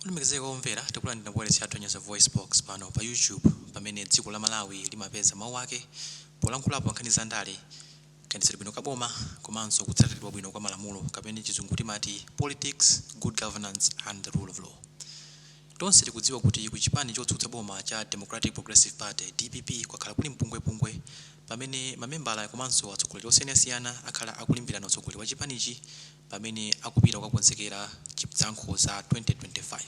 Olemekezeka omvera, tikulandirani pa wailesi yathu ya Nyasa Voice Box pano pa YouTube, pamene dziko la Malawi limapeza mawu ake polankhulapo nkhani za ndale, kayendetsedwe bwino ka boma komanso kutsatiridwa bwino kwa malamulo, kapena chizungu timati politics, good governance and the rule of law. Tonse tikudziwa kuti ku chipani chotsutsa boma cha Democratic Progressive Party, DPP, kwakhala kuli mpungwepungwe pamene mamembala komanso atsogoleri osiyanasiyana akhala akulimbirana utsogoleri wa chipanichi pamene akupita kukakonzekera chisankho za 2025.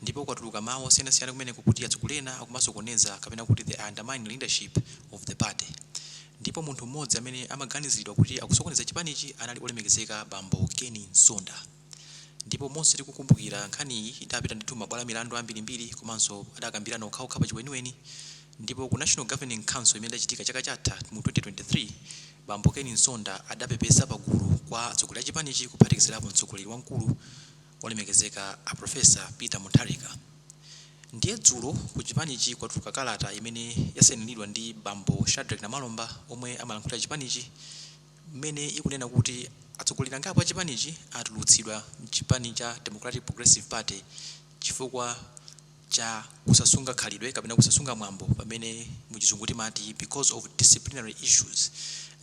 Ndipo kwatuluka mawu osiyanasiyana kumeneko kuti atsogoleri ena akumasokoneza kapena kuti they undermine leadership of the party. Ndipo munthu mmodzi amene amaganiziridwa kuti akusokoneza chipanichi anali olemekezeka bambo Ken Msonda. Ndipo monse tikukumbukira, nkhaniyi idapita ndithu mabwalo a milandu ambirimbiri komanso adakambirana okhaokha pa chiweniweni. Ndipo ku National Governing Council imene idachitika chaka chatha mu 2023, bambo Ken Msonda adapepesa pagulu kwa atsogoleri a chipanichi, kuphatikizirapo mtsogoleri wamkulu olemekezeka a Professor Peter Mutharika. Ndiye dzulo ku chipanichi kwatuluka kalata imene yasainiridwa ndi bambo Shadrack Namalomba omwe amalankhulira chipanichi, mmene ikunena kuti atsogoleri angapo a chipanichi atulutsidwa mchipani cha Democratic Progressive Party chifukwa cha kusasunga khalidwe kapena kusasunga mwambo, pamene muchizungu timati because of disciplinary issues,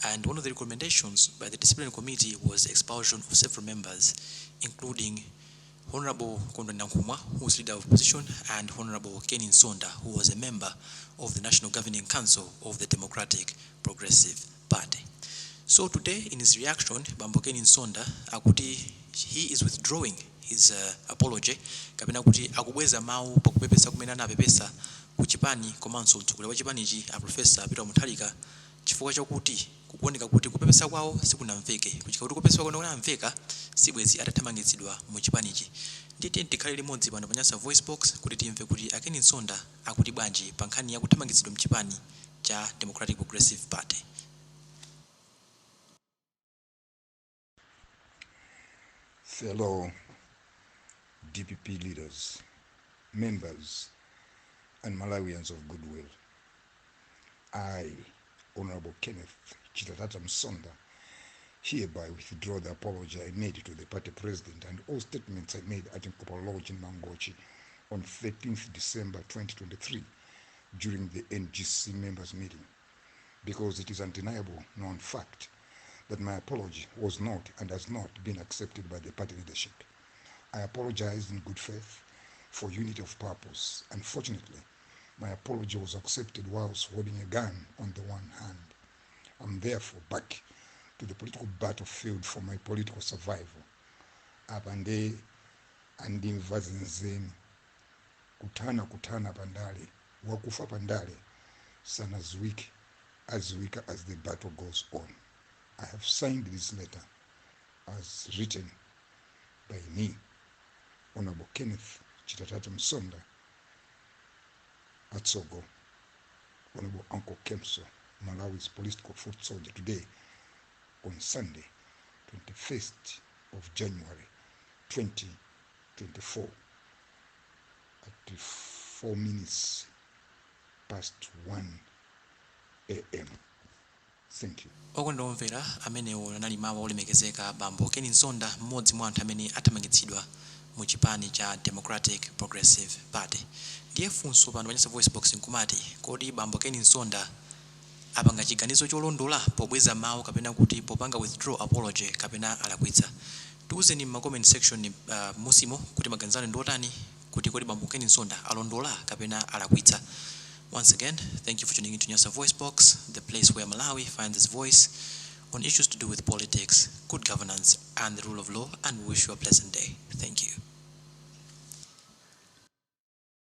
and one of the recommendations by the disciplinary committee was expulsion of several members, including Honorable Kondwani Nankhumwa, who is leader of opposition, and Honorable Ken Msonda, who was a member of the National Governing Council of the Democratic Progressive Party. So today, in his reaction, bambo Ken Msonda akuti he is withdrawing his apology, kapena kuti akubweza mawu pakupepesa kumene anapepesa ku chipani komanso mtsogoleri wa chipanichi a Professor Peter Mutharika, chifukwa chakuti kukuoneka kuti kupepesa kwawo sikunamveke. Kuchika kuti kupepesa kwawo kunamveka, sibwezi atathamangitsidwa mu chipanichi. Ndiye tikhale limodzi pano pa Nyasa Voice Box kuti timve kuti a Ken Msonda akuti bwanji pa nkhani ya kuthamangitsidwa mchipani cha Democratic Progressive Party. Fellow DPP leaders, members, and Malawians of goodwill, I, Honorable Kenneth Chitatata Msonda, hereby withdraw the apology I made to the party president and all statements I made at Nkopa Lodge in Mangochi on 13th December 2023 during the NGC members meeting, because it is undeniable known fact that my apology was not and has not been accepted by the party leadership. I apologized in good faith for unity of purpose. Unfortunately, my apology was accepted whilst holding a gun on the one hand. I'm therefore back to the political battlefield for my political survival. Apa nde andimva zenizeni. Kuthana kuthana pandale, wakufa pandale sanaziwike, aziwika as the battle goes on. I have signed this letter as written by me, Honorable Kenneth Chitatata Msonda Atsogo, Honorable Uncle Kemso, Malawi's political foot soldier, today on Sunday, 21st of January 2024 at 1:04 a.m. Thank you. Okondedwa omvera, amenewo anali mawu olemekezeka bambo Ken Msonda, mmodzi mwa anthu amene athamangitsidwa mu chipani cha Democratic Progressive Party. Ndiye funso pano pa Nyasa Voice Box nkumati, kodi bambo Ken Msonda apanga chiganizo cholondola pobweza mawu kapena kuti popanga withdraw apology, kapena alakwitsa? Tiwuzeni m'ma comment section musimo kuti maganizo anu ndi otani, kuti kodi bambo Ken Msonda alondola kapena alakwitsa? Once again, thank you for tuning into Nyasa Voice Box, the place where Malawi finds its voice on issues to do with politics, good governance and the rule of law, and we wish you a pleasant day. Thank you.